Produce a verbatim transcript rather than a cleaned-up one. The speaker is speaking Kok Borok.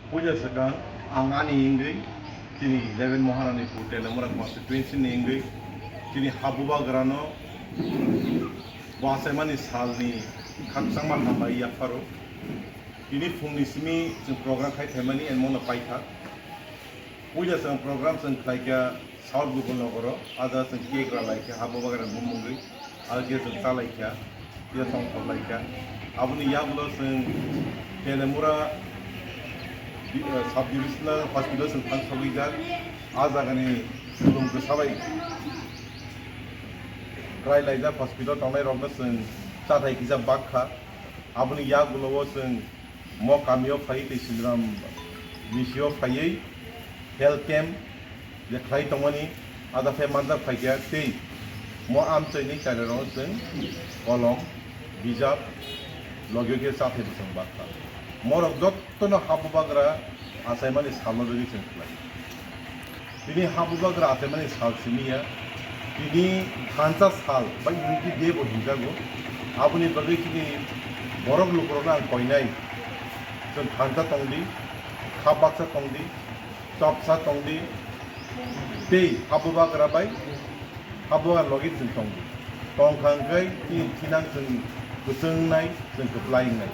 Puja swkang ang ani wngwi chini eleven Maharani phu Telemura constituency ni wngwi chini habubagrano bo achaimani salni khakchangma hambai yapharo. Tini phungni simi chwng program khai phaimani and mono paikha. Puila chwng program chwng khlaikha South Gopalnagar o, ada chwng cake ralaikha, habubagra bumungwi, alkhe chwng chalaikha, tei tongthorlaikha. Aboni yagulo chwng Telemura di-, eh, sub divisional hospital chwng thang sogwijak. A jagani khulum kwsa bai kwrai laijak hospital tongnai rokno chwng chathai kisa bakha. Aboni yagulo o chwng mo kamio phaiwi tei Sindram B C o phaiwi health camp je khlai tongmani ada khe manjak phaikha tei mo amchaini charirongo chwng kolom, bijap, logio khe chathai bwswng bakha. Morok jottono habubagra achaimani salno bagwi chwng khlai. Tini habubagra achaimani sal simi ya. Tini thansa sal ba Unity Day bo hinjago. Aboni bagwi chini borok lukurokno ang koinai. Chwng thansa tongdi, kha baksa tongdi, chopsa tongdi, tei habubagra bai habubagra logi chwng tongdi. Tongkha hwnkhe chini thinang chwng kwchwng wngnai, chwng kwplai wngnai.